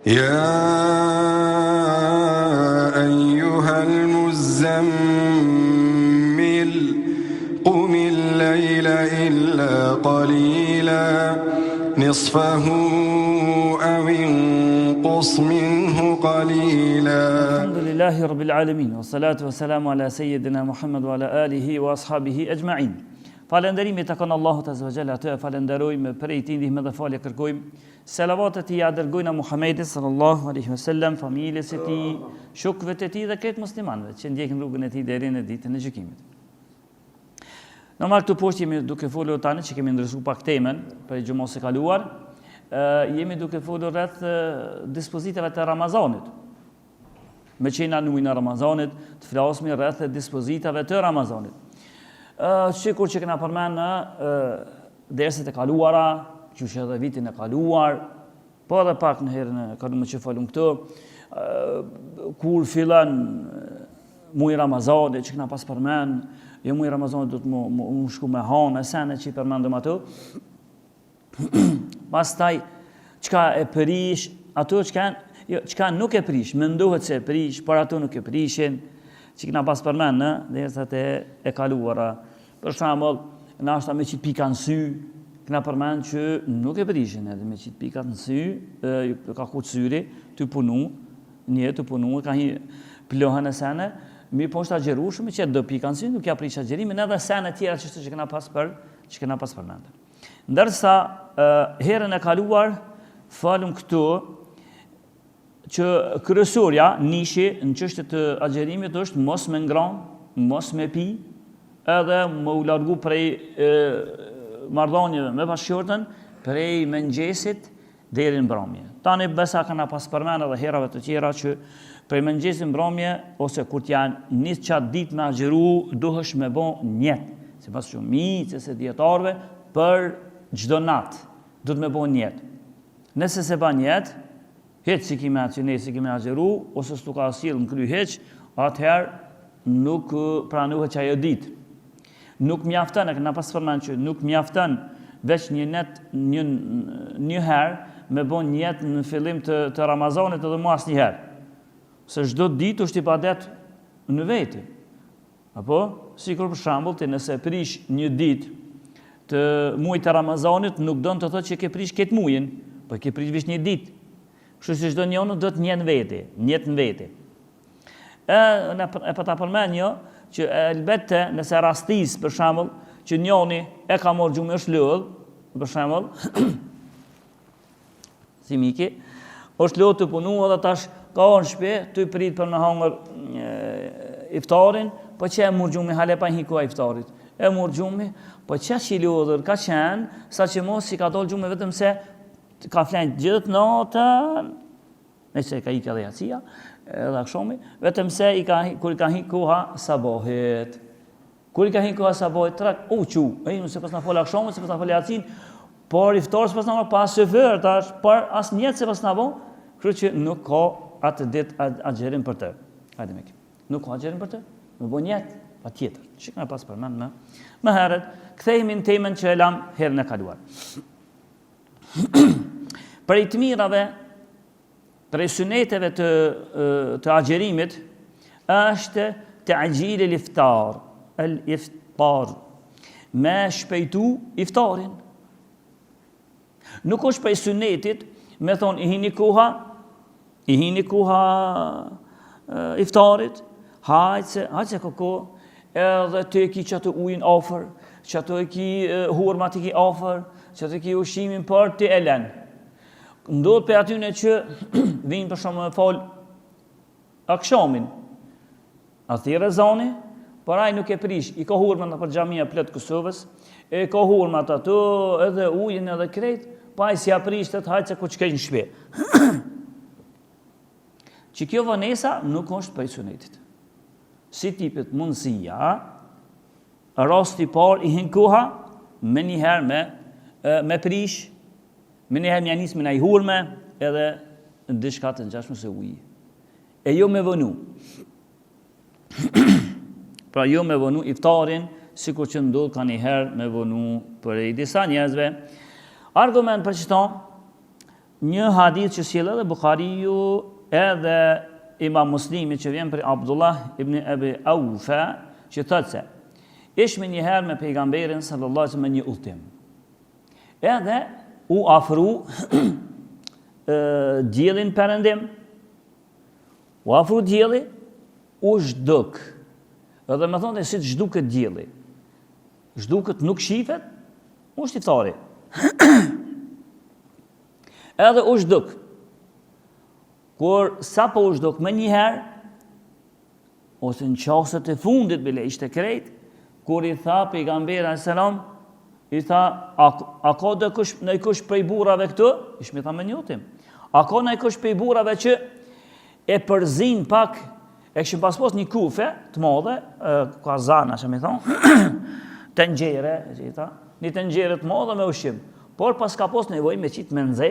Ja ejuhel muzzemmil Kumil lejle illa kalila Nisfahu ev inkus minhu kalila Elhamdülillahi Rabbil Alemin Wa salatu wa salamu ala sejidina Muhammed wa ala alihi wa ashabihi exhmain Falënderimi i takon Allahut Azza wa Jalla atë e falënderojmë prej tij ndihmë dhe falje kërkojmë Selavatet ia dërgojna Muhammedit sallallahu alaihi wasallam, familjes së tij, shokëve të tij dhe krejt muslimanëve që ndjekin rrugën e tij deri në ditën e gjykimit. Normal këtu poshtë jemi duke folur tani që kemi ndryshuar pak temën prej xhumasë së kaluar, jemi duke folur rreth dispozitave të Ramazanit. Meqë jena n'mujin e Ramazanit, të flasmi rreth dispozitave të Ramazanit. Sikur që kena përmend në derset e kaluara, qysh edhe vitin e kaluar, po edhe pak në herën e kalume që folëm këtu, kur fillon muji Ramazanit, që kena pas përmend, jo muji Ramazanit do të më, më, më shku me hanë, e sene që i përmendëm ato, Pastaj, çka e prish, ato çka, jo, çka nuk e prish, mendohet se e prish, por ato nuk e prishin, që kena pas përmend në dersat e, e kaluara. Për shembull, nashta me qitë pika në sy, kena përmend që nuk e prishin edhe me qitë pika në sy, e, ka kuq syri, tu punu, një tu punu, ka hi pluhun e sene, mirëpo është agjërueshëm, me qit do pika në sy, nuk ja prish agjërimin, edhe sene tjera që që kena pas për, që kena pas përmend. Ndërsa herën e kaluar folëm këtu që kryesorja nishi në çështje të agjërimit është mos me ngron, mos me pi, edhe me u largu prej marrëdhënieve me bashkëshorten prej mëngjesit deri në mbrëmje. Tani besa kena pas përmend edhe herave të tjera që prej mëngjesit në mbrëmje ose kur t'ja nis qat ditë me agjëru, duhesh me bo njet, sipas shumicës së dijetarëve për çdo natë, duhet me bo njet. Nëse s'e ban njet, hiç s'i ki me që ne s'i ki me agjëru, ose s'tu ka sjell në kry hiç, atëherë nuk pranohet qajo ditë. Nuk mjafton, e kena pas përmend që nuk mjafton veç një net një një herë me bo njet në fillim të të Ramazanit edhe më asnjëherë. Se çdo ditë është ibadet në veti. Apo, sikur për shembull ti nëse prish një ditë të muajit të Ramazanit, nuk don të thotë që ke prish këtë mujin, po ke prish veç një ditë. Kështu që çdo njënë do të njet në veti, njet në veti. E, në, e po ta përmend jo, që elbette nëse rastis për shembull që njoni e ka marrë gjumi është lodh, për shembull, si miki, është lodh tu punu edhe tash ka në shpi, tu prit për me hangër iftarin, po që e mur gjumi, hale pa hi koha iftarit. E mur gjumi, po që që i lodhur, ka qenë, sa që mos i ka dalë gjumi vetëm se ka flenë gjithë natën, Nëse ka ikë edhe jacia, edhe akshomi, vetëm se i ka, kur i ka hi koha sabahit. Kur i ka hi koha sabahit, trak, u çu, e unë s'e pasna falë akshomin, s'e pasna falë jacin, por iftar s'e pasna marrë, pa syfyr, tash, por as njet s'e pasna bo, kështu që nuk ka atë ditë agjërim për të. Hajde me Nuk ka agjërim për të, me bo njet, patjetër. Që kena pas përmend më, më herët, kthehemi në temën që e lam herën e kaluar. Prej të mirave, prej syneteve të, të agjerimit, është ta'xhil el iftar, el iftar, me shpejtu iftarin. Nuk është prej synetit me thonë i hini koha, I hini koha iftarit, hajt se, hajt se ka kohë, edhe ti e ki qato ujin afër, qato e ki hurmat i ki afër, qato e ki ushqimin, por ti e len. Ndodh prej atyne që vinë për shembull me falë akshamin, A thirr ezani, por ai nuk e prish, i ka hurmat nëpër xhamia plot Kosovës, e ka hurmat ato, edhe ujin edhe krejt, po ai s'ja prish të hajt se ku shkoj në shpi. Që kjo vonesa nuk është prej sunetit. Si t'jepet mundësia, rasti i parë i hin koha, menjëherë me, me prish, menjëherë me ja nis me naj hurme, edhe diçka të ngjashme se uji. E jo me vonu. pra jo me vonu iftarin, sikur që ndodh kanjëherë me vonu prej disa njerëzve. Argument për qëto, Një hadith që sjell edhe Buhariu edhe Imam Muslimi që vjen prej Abdullah ibn Ebi Aufa, që thotë se ishme një herë me pejgamberin sallallahu alaihi wasallam në një udhëtim. Edhe u afru dielli n'perëndim. U afru dielli, u zhduk. Edhe me thonë si të zhduket dielli. Zhduket nuk shifet, është iftari. Edhe u zhduk. Kur sapo u zhduk menjëherë, ose në çastet e fundit, bile ishte krejt, kur i tha pejgamberi alejhi selam, i tha, a, a ka dikush, najkush prej burrave këtu? Ishmi tha me njotim. A ka najkush prej burrave që e përzin pak E kishim pas pas një kufe të madhe, kazana që me thonë, tenxhere, e gjitha, një tenxhere të madhe me ushqim. Por pas ka pas nevojë me qitë me nxe,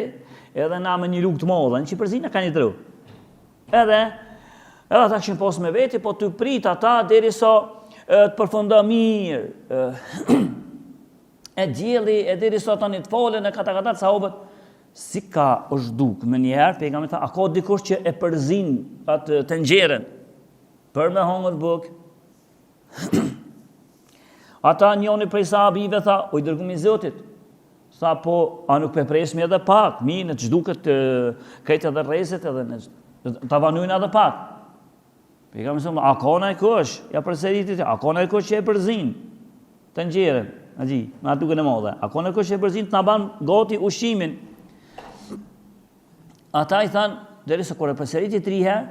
edhe na me një lugë të madhe, në që përzina ka një dru. Edhe, edhe ata kishin pas me veti, po tu prit ata derisa të përfundon mirë. E dielli, e derisa tani të falen, e kata kata të sahabët, Si ka u zhduk menjëherë, pejgamberi tha, a ka dikush që e përzin atë tenxheren për me hongër bukë? Ata njoni prej sahabive tha, o i dërgumi i Zotit, tha po, a nuk pe presmi edhe pak, mirë në të zhduket krejt edhe rrezet edhe në ta vanujnë edhe pak. Pejgamberi a ka najkush, ja përsëriti, a ka najkush që e përzin, tenxheren, a gji, me atë lugën e madhe, a ka najkush që e përzin të na ban gati ushqimin. Ata i thanë, derisa kur e përsëriti tri herë,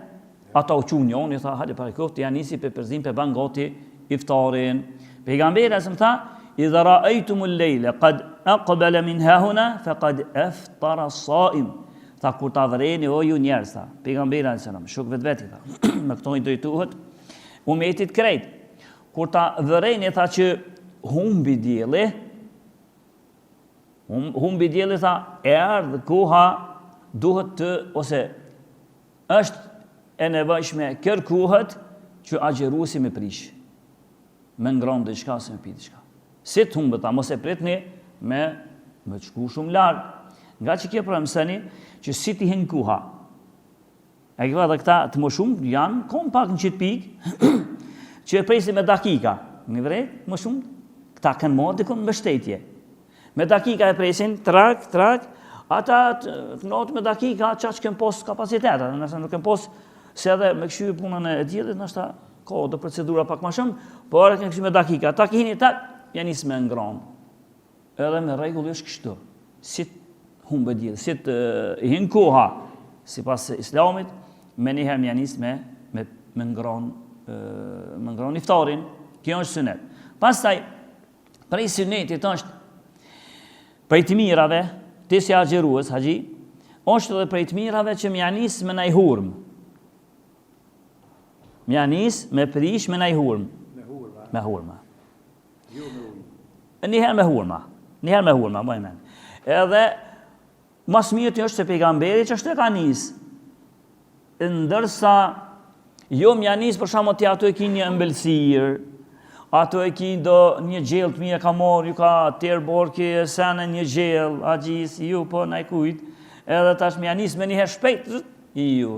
ata u çunë njoni, tha, hajde para koftë, ja nisi pe përzin, pe ban gati iftarin. Pejgamberi a.s. tha, idha raejtumul lejle, kad akbele min hahuna, fe kad eftara saim. Tha kur ta vëreni o ju njerëz tha, pejgamberi alejhi selam, shokëve të vet i tha, me këto i drejtohet umetit krejt. Kur ta vëreni tha që humbi dielli, hum, humbi dielli tha, erdh koha duhet të ose është e nevojshme kërkohet që agjëruesi me prish. Me ngronë diçka ose me pi diçka. Si të humbet, tha, mos e pritni me me të shku shumë larg. Nga që kjo pra mëseni që si t'i hin koha. E këva dhe këta të më shumë janë kom pak në qitë pikë që e presin me dakika. Një vret, më shumë, këta kanë marrë dikun mbështetje. Me dakika e presin, trak, trak, ata të, të natë me dakika, qaq kemë pos kapacitet, nëse nuk kemë pos, se edhe me kqyr punën e diellit, nështë ka do procedura pak ma shumë, por e kemë kqyr me dakika, tak hini, tak, ja nis me ngronë. Edhe me rregull është kështu, si të humbë dielli, si të hin koha, sipas islamit, menjëherë me ja nis me, me, me ngronë, me ngronë iftarin, kjo është synet. Pastaj, Prej synetit është, prej të mirave, ti si agjërues, haxhi, është edhe prej të mirave që me ja nis me naj hurmë. Me ja nis me prish me naj hurmë. Me hurma. Me hurma. Jo me ujë. Njëherë me hurma. Njëherë me hurma, bëj men. Edhe, ma s'mirti është se pejgamberi qashtu e ka nis. Ndërsa, jo me ja nis për shembull ti ato e ki një ëmbëlsirë, ato e ki do një gjellë të mirë ka marrë, ju ka tërë borki e sene një gjellë, haxhis, ju po najkujt, edhe tash me ja nis menjëherë shpejt, i ju.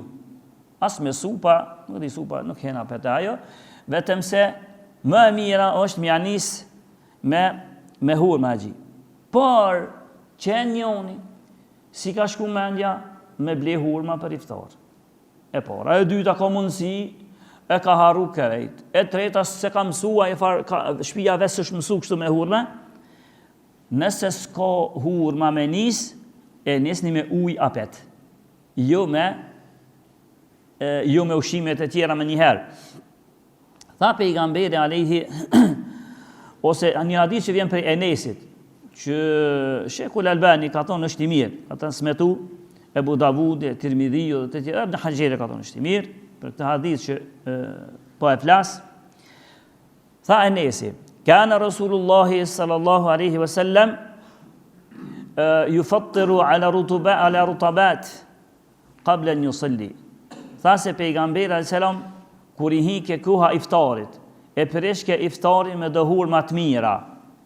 As me supa, nuk di supa, nuk hena për të ajo, vetëm se më e mira është me ja nis me, me hurma haxhi. Por, që njoni, S'i ka shku mendja me ble hurma për iftar. E para, e dyta ka mundësi, e ka harru krejt. E treta s'e ka mësu, e far, ka, shpia veç s'është mësu kështu me hurma. Nëse s'ka hurma me nis, e nisni me ujë apet. Jo me, e, jo me ushqimet e tjera menjëherë. Tha pejgamberi alejhi ose një hadith që vjen prej Enesit, që Shejhul Albani ka thonë është i mirë, ka transmetu Ebu Davudi, Tirmidhiu dhe të tjerë, Ibn Haxheri ka thonë është i mirë për këtë hadith që e, po e flas. Tha Enesi, kana Rasulullah sallallahu alaihi wasallam yufattiru ala rutuba ala rutabat Qabla an yusalli. Tha se pejgamberi alayhis salam kur i hike koha iftarit, e prishke iftarin me do hurma të mira.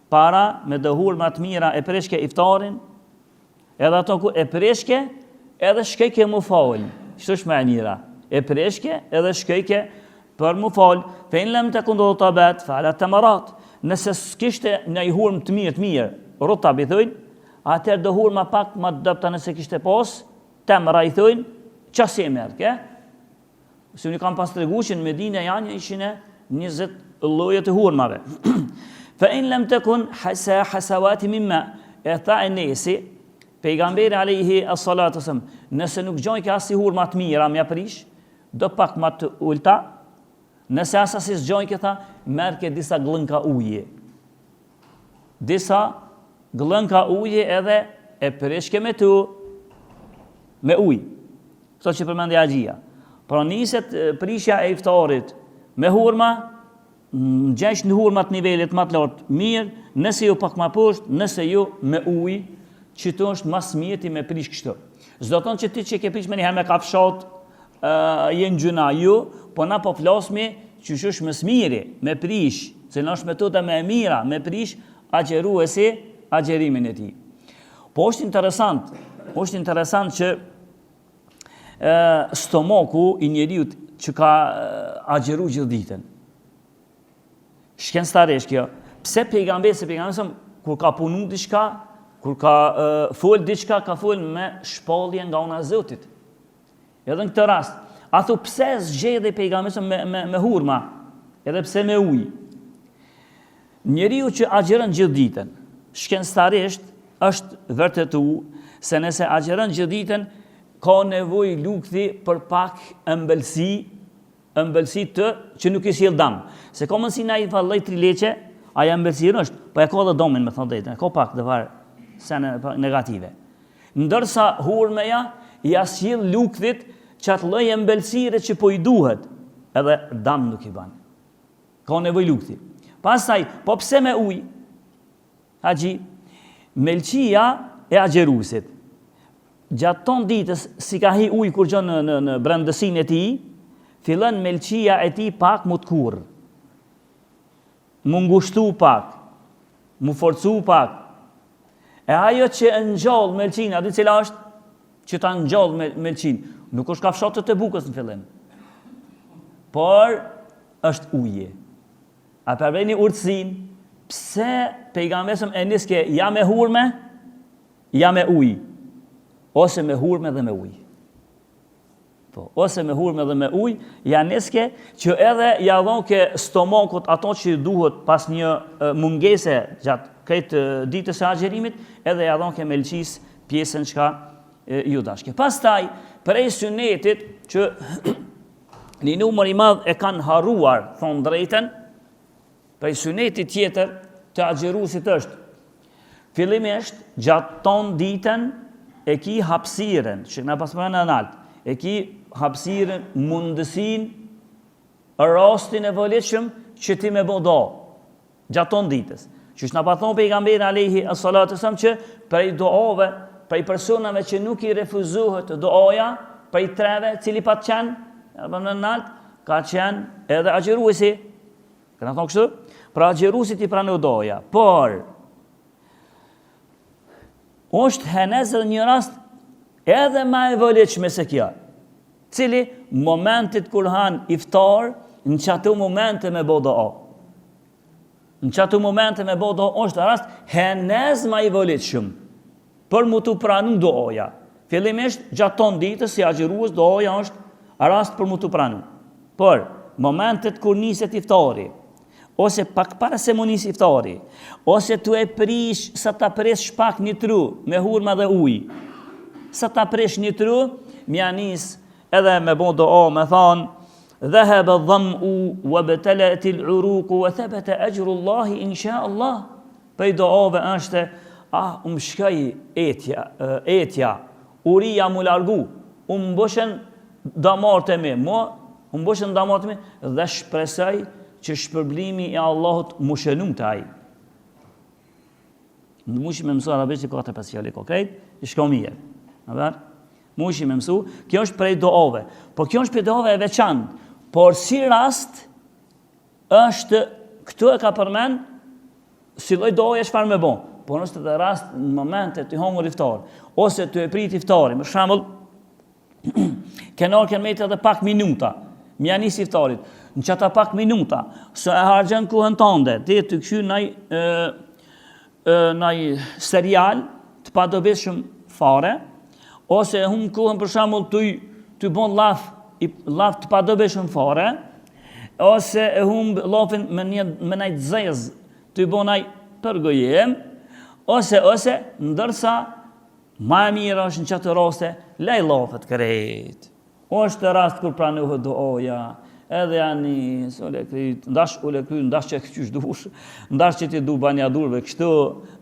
Para me do hurma të mira e prishke iftarin, edhe ato ku e prishke. Edhe shkojke m'u fal, kështu është më e mira. E prishke edhe shkojke për m'u fal, fe in lem tekun rutabat, fe ala temarat. Nëse s'kishte një hurmë të mirë të mirë, rutab i thujnë, atëherë do hurma pak më të dobta nëse kishte pas, temra i thujnë, qasi e merrke? Se unë kam pas tregu që në Medine janë 120 lloje të hurmave. Fa in lam takun hasa hasawati min ma. E tha Enesi, pejgamberi alayhi as-salatu wasallam, nëse nuk gjojke asi hurma të mira m'ja prish, do pak më të ulta, nëse as asi s'gjojke tha, merrke disa gllënka uji. Disa gllënka uji edhe e prishke me tu me ujë. Këto që përmendi Haxhia. Pra niset prishja e iftarit me hurma, në gjesh në hurma të nivelit më të lartë, mirë, nëse ju pak më poshtë, nëse ju me ujë, qëtu është ma s'mirti me prish kështu. S'do të thonë që ti që ke prish me njëherë me kafshat, uh, je në gjynah, jo, po na po flasmi qysh është më s'miri, me prish, se në është metoda më e mira, me prish agjëruesi agjërimin e tij. Po është interesant, është interesant që e, stomaku i njeriut që ka agjëru gjithë ditën. Shkencëtarisht kjo, pse pejgamberi se pejgamberi kur ka punu diçka, kur ka e, fol diçka, ka fol me shpallje nga ana e Zotit. Edhe në këtë rast, a thu pse zgjedhi pejgamberi me, me, me hurma, edhe pse me ujë. Njeriu që agjëron gjithë ditën, shkencëtarisht është vërtetu se nëse agjëron gjithë ditën, ka nevojë lukthi për pak ëmbëlsi, ëmbëlsi të që nuk i sjell dam. Se ka mundësi na i lloj trileqe, ajo ëmbëlsirë është, po e ka edhe damin me thënë drejtën, e ka pak dofarë sene negative. Ndërsa hurmeja ia sjell lukthit qatë lloj ëmbëlsire që po i duhet, edhe dam nuk i ban. Ka nevojë lukthi. Pastaj, po pse me ujë? Haxhi, melqia e agjëruesit. Gjatë tonë ditës, s'i ka hi ujë kurgjo në, në, në brendësinë e tij, fillon melqia e tij pak m'u tkurr. M'u ngushtu pak, m'u forcu pak. E ajo që e ngjall melqinë, a di cila është? Që ta ngjall me, melqinë. Nuk është kafshatët e bukës në fillim. Por, është uji. A po e vëreni urtësinë, pse pejgamberi e niske ja me hurme, ja me ujë, ose me hurme dhe me ujë. Po, ose me hurme dhe me ujë, ja niske që edhe ja dhonke stomakut ato që duhet pas një mungese gjatë krejt ditës së agjërimit, edhe ja dhonke melqisë pjesën çka ju dashke. Pastaj, prej synetit që Një numër i madh e kanë harruar, thonë drejtën, prej synetit tjetër të agjëruesit është, fillimisht gjatë tonë ditën e ki hapësirën, që kena pas përmend nalt, e ki hapësirën, mundësinë, rastin e volitshëm që ti me bo dua. Gjatë tonë ditës. Qysh na pat thonë pejgamberi alejhi salatu selam që prej duave, prej personave që nuk i refuzohet duaja, prej treve, cili pat qenë, edhe më nalt, ka qenë edhe agjëruesi. Kena thonë kështu? Pra agjëruesit i pranohet duaja. Por, është henez edhe një rast edhe ma e volitshme se kjo. Cili momentit kur han iftar, në qato momente me bo dua. Në qato momente me bo dua është rast henez ma i volitshëm për mu t'u pranu duaja. Fillimisht gjatë tonë ditës si agjërues duaja është rast për mu t'u pranu. Por momentet kur niset iftari, ose pak para se mu nis iftari, ose tu e prish sa ta prish pak një tru me hurma dhe ujë. Sa ta prish një tru, m'ja nis edhe me bo dua me thanë Dhehebe dham'u wa bteletil uruku wa thebete exhru Allahi insha Allah. Prej duave është, ah, um shkoi etja, etja, uria m'u largu, u mbushën damarët e mi, mo, u mbushën damarët e mi, dhe shpresoj që shpërblimi i Allahut m'u shënu te ai. Në mushi me mësu arabisht që 4-5 fjali ka krejt, i shko mirë. A ver? Mushi me mësu, kjo është prej duave. Po kjo është prej duave e veçantë. Por si rast, është, këtu e ka përmend, si lloj duaje çfarë me bo. Por është edhe rast në momente tu hongër iftar, ose tu e prit iftarin. Për shembull, Kenar kanë met edhe pak minuta. M'ja nis iftarit. Në qata pak minuta, sa e harxhon kohën tënde, ti tu kqyr naj e, e, naj serial të padobishëm fare, ose e hum kohën për shembull tu tu bon llaf, i llaf të padobishëm fare, ose e hum llafin me një me naj zez, tu bon naj përgojim, ose ose ndërsa Ma e mira është në qato raste, lej llafet krejt. Është rast kur pranohet duaja, edhe ja nis, ule kryt, ndash ule kryt, ndash që qysh dush, ndash që ti du banja durve kështu,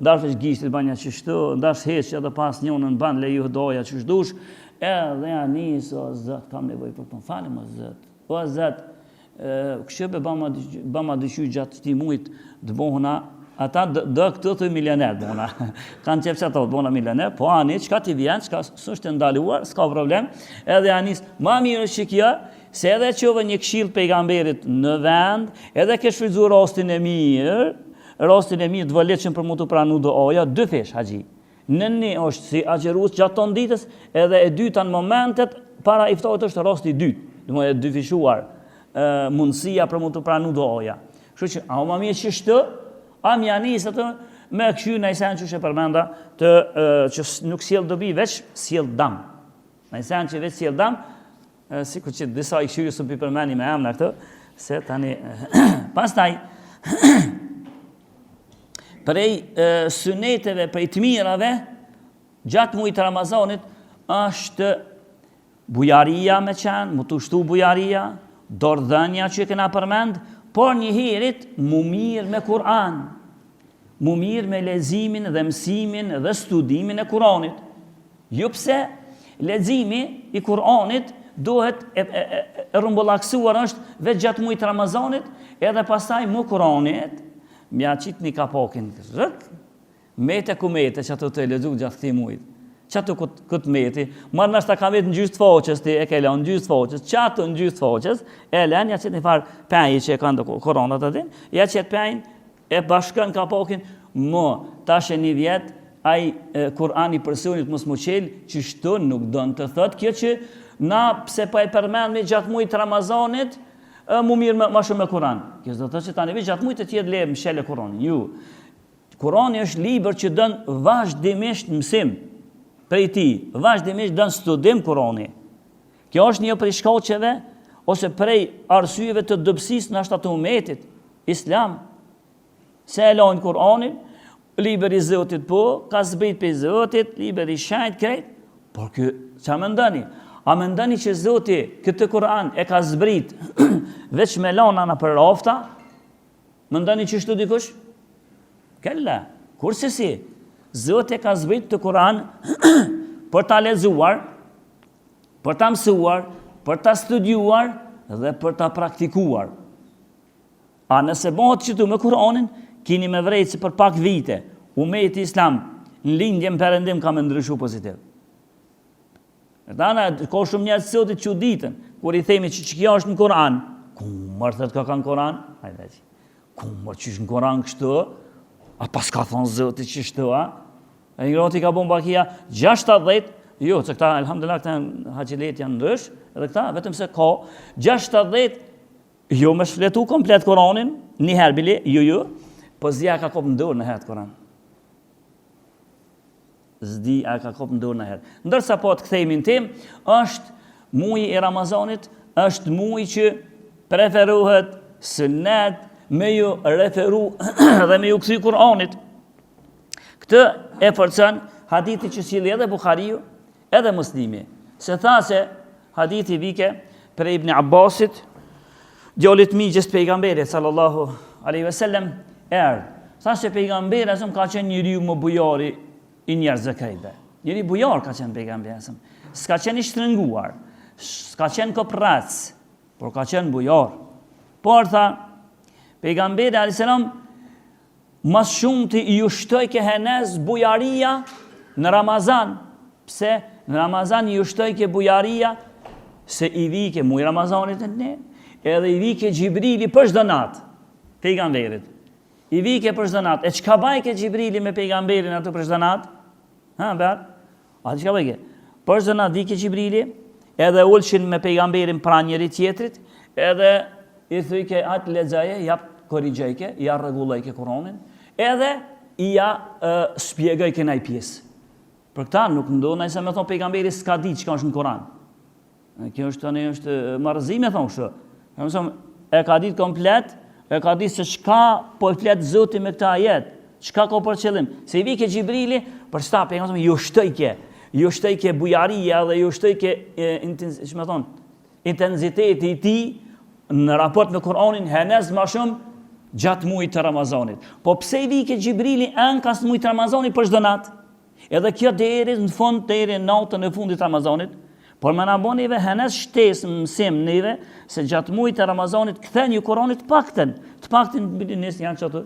ndash veç gishtit banja qështu, ndash heq edhe pas njënën ban lejohet duaja qysh dush, edhe ja nis, o Zot, kam nevojë për të më falëm, o Zot, o Zot, Kështu be bama bama dyshy gjatë këtij mujit të bohna ata do, do këtu thuj milioner bona. Kanë qef që ato të bona milioner, po ani çka ti vjen, çka s'është e ndaluar, s'ka problem. Edhe ja nis, ma mirë është që kjo, se edhe çove një këshill pejgamberit në vend, edhe ke shfrytzu rastin e mirë, rastin e mirë të volitshëm për mu të pranu duaja, dyfish haxhi. Në një është si agjërues gjatë tonë ditës, edhe e dyta në momentet para iftarit është rasti i dytë, domethënë e dyfishuar mundësia për mu të pranu duaja. Kështu që a ma mirë qështu, a m'ja nis atë me kqyr naj sen që e përmenda të që nuk sjell dobi veç sjell dam. Naj sen që veç sjell dam, sikur që disa i kqyri s'po i përmeni me emna këto, se tani pastaj prej e, syneteve, prej të mirave, gjatë mujit të Ramazanit, është bujaria me qenë, mu të shtu bujaria, dordhënja që e kena përmend, por njëherit mu mirë me Kur'an, mu mirë me leximin dhe mësimin dhe studimin e Kur'anit. Jo pse leximi i Kur'anit duhet e, e, e, e rrumbullaksuar është veç gjatë mujit të Ramazanit, edhe pastaj mu Kur'anit, m'ja qit një kapakin rrëk, mete ku mete që ato të e lexu gjatë këtij mujit. Që ato kët, kët meti, marrë nashta ka met në gjysë të faqes, ti e ke lënë në gjysë të faqes, që ato në gjysë të faqes, e lën, ja qet një farë penji që e kanë do Kur'anat atë, ja qet penjin, E bashkon kapakin, mo, tash e një vjet, ai Kur'ani i personit mos m'u çel, qështu nuk don të thotë kjo që na pse po e përmendmi gjatë mujit të Ramazanit, e, mu mirë më, ma shumë me Kur'an. Kjo s'do të thotë që tani veç gjatë mujit të tjerë le mshele Kur'anin. Ju. Kur'ani është libër që don vazhdimisht mësim prej tij, vazhdimisht don studim Kur'ani. Kjo është një prej shkaqeve ose prej arsyeve të dobësisë nashta të umetit islam. Se e lajnë Kur'anin, libër i Zotit po, ka zbrit prej Zotit, libër i shenjtë krejt, por ky, ça mendoni? A mendoni që Zoti këtë Kur'an e ka zbrit veç me lana nëpër rafta? Mendoni qështu dikush? Kella, kurrsesi, Zoti e ka zbrit këtë Kur'an për ta lexuar, për ta mësuar, për ta studiuar dhe për ta praktikuar. A nëse bëhet qëtu me Kur'anin, kini me vrejtë se për pak vite, umeti islam në lindje në perëndim ka me ndryshu pozitiv. Dana, ka shumë njerëz sot që çuditen, kur i themi që, që kjo është në Kur'an, ku mërë thët ka ka në Kur'an? Hajde, ku mërë qysh në Kur'an kështu? A pas ka thonë Zoti qështu, a? E një grati ka bon bakia 60, jo, se këta, elhamdulillah, këta janë haxhilet janë ndrysh, edhe këta, vetëm se ka 60, jo me shfletu komplet Kuranin, një herë bile, jo, jo, po s'di a ka kop në dorë në herë Kuran. S'di a ka kop në dorë në herë. Ndërsa po të kthehemi në temë, është muji i Ramazanit, është muji që preferohet synet me ju referu dhe me ju kthy Kur'anit. Këtë e forcon hadithi që silli edhe Buhariu, edhe Muslimi. Se tha se hadithi vike prej Ibn Abbasit, djalit mixhës të pejgamberit sallallahu alaihi wasallam, erdh. Tha se pejgamberi a.s. ka qenë njeriu më bujari i njerëzve krejtve. Njeri bujar ka qenë pejgamberi a.s. S'ka qenë i shtrënguar, s'ka qenë koprrac, por ka qenë bujar. Por tha, pejgamberi alaihi salam Ma shumti ju shtojke henez bujaria në Ramazan. Pse? Në Ramazan ju shtojke bujaria se i vike muj Ramazanit në ne, edhe i vike Xhibrili për çdo natë, pejgamberit. I vike për çdo natë. E çka bajke Xhibrili me pejgamberin ato për çdo natë? Ha, ber? A çka bajke? Për çdo natë vike Xhibrili, edhe ulshin me pejgamberin pranë njëri tjetrit, edhe i thujke atë lexoje, ja korrigjojke, ja rregullojke Kur'anin, edhe ja shpjegojke naj pjesë. Për këta nuk ndodh se me thonë pejgamberi s'ka ditë çka është në Kur'an. Kjo është tani është marrëzi me thonë kështu. Domethënë e ka ditë komplet, e ka ditë se çka po e flet Zoti me këtë ajet, çka ka për qëllim. Se i vike Xhibrili, për çta pejgamberi ju shtojke, ju shtojke bujaria dhe ju shtojke si me thonë, intensiteti i tij në raport me Kur'anin henez më shumë gjatë muajit të Ramazanit. Po pse i vike Xhibrili enkas në muajit të Ramazanit për çdo natë? Edhe kjo deri në fund, deri në natën e fundit të Ramazanit, por me na bo neve henez shtesë mësim neve, se gjatë mujit të Ramazanit kthenju Kuranit të paktën, të paktën nisë janë që atë,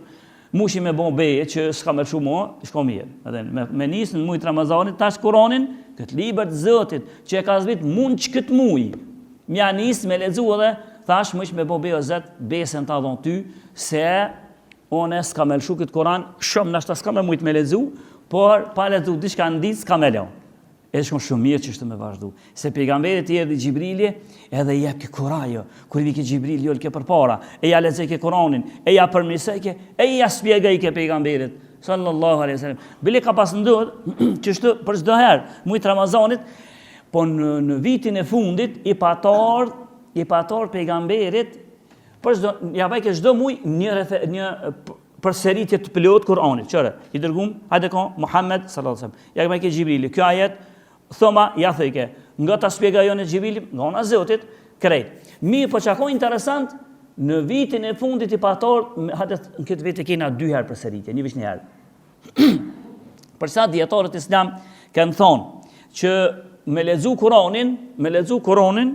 mushi me bo beje që s'ka me lshu mo, shko mirë. Edhe me, me nisë në mujt Ramazanit, tash Kuranin, këtë libër të Zotit, që e ka zbrit mu në qëkëtë muj, m'ja nisë me lexu edhe, thash mush me bo beje o Zot, besën ta dhonë ty, se Unë s'kam me lëshu këtë Kuran, shumë nashta s'kam me mujtë me lexu, por pa lexu diçka në ditë s'kam me lon. E shkon shumë mirë qështu me vazhdu. Se pejgamberit i erdhi Xhibrili, edhe i jepke kurajo. Kur i vike Xhibrili, ulke përpara, e ja lexojke Kuranin, e ja përmirësojke, e ja spjegojke pejgamberit. Sallallahu alaihi wasallam. Bile ka pas ndodh qështu për çdo herë, mujt Ramazanit, po në, në vitin e fundit i pat ardh, i pat ardh pejgamberit Për çdo, ja bajke çdo muj një refe, një përsëritje të plotë Kur'anit. Qyre, i dërgum, hajde ko Muhammed sallallahu alaihi wasallam. Ja bajke Xhibrili, kjo ajet thoma ja thojke. Nga ta shpjegoj unë Xhibrili, nga ana e Zotit, krejt. Mirë, po çka interesant, në vitin e fundit i pat ardh, hajde në këtë vit e kena dy herë përsëritje, një veç një herë. Për sa dijetarët islam kanë thonë që me lexu Kur'anin, me lexu Kur'anin,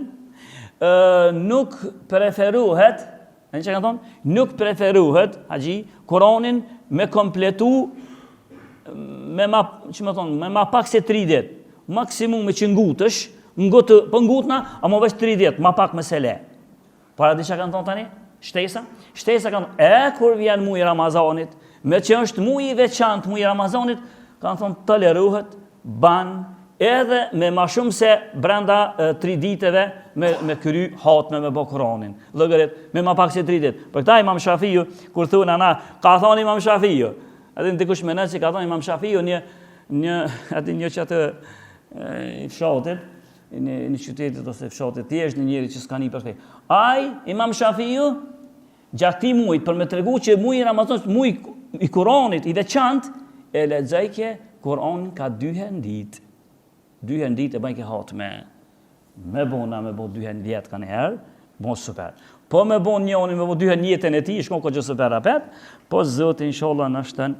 ë nuk preferohet, e çka kanë thonë, nuk preferohet, haxhi, Kur'anin me kompletu me ma, që me thonë, me ma pak se 3 ditë. Maksimumi që ngutësh, ngutë, po ngutna, ama veç 3 ditë, ma pak mesele. Para di çka kanë thonë tani? Shtesa? Shtesa kanë thonë, e kur vjen muji Ramazanit, me që është muji i veçantë, muji Ramazanit, kanë thonë tolerohet, ban, edhe me ma shumë se brenda e, tri ditëve me, me kry hatme me bo Kuranin. Llogarit, me ma pak se tri ditë. Për këta imam Shafiu, kur thonë ana, ka thonë imam Shafiu, edhe në dikush menon që ka thonë imam Shafiu një, një, aty një që atë e, i fshatit, në një qytetit ose fshatit thjesht një njeri që s'ka ni për këtë. Ai Imam Shafiu gjatë këtij muajit për me tregu që muaji i Ramazanit, muaji i Kuranit i veçantë, e lexojke Kur'anin ka dy herë në ditë. Dy herë në ditë e bëjke hatme. Me bo na me bo dy herë në vjet ka një herë, bo super. Po me bo njoni, me bo dy herë në jetën e tij, shkon koxha super apet, po Zoti inshallah na shton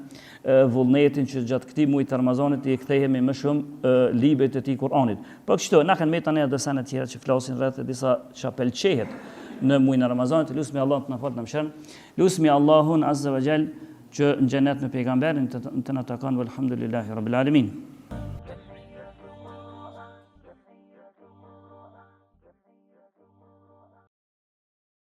vullnetin që gjatë këtij muaji të Ramazanit i kthehemi më shumë librit të tij Kur'anit. Po kështu, na kanë mbetur tani edhe sene tjera që flasin rreth disa çka pëlqehet në muajin e Ramazanit, lusmi Allahun të na falë na mëshiron. Lusmi Allahun azza wa jall që në xhenet me pejgamberin të, të na takon walhamdulillahi rabbil alamin.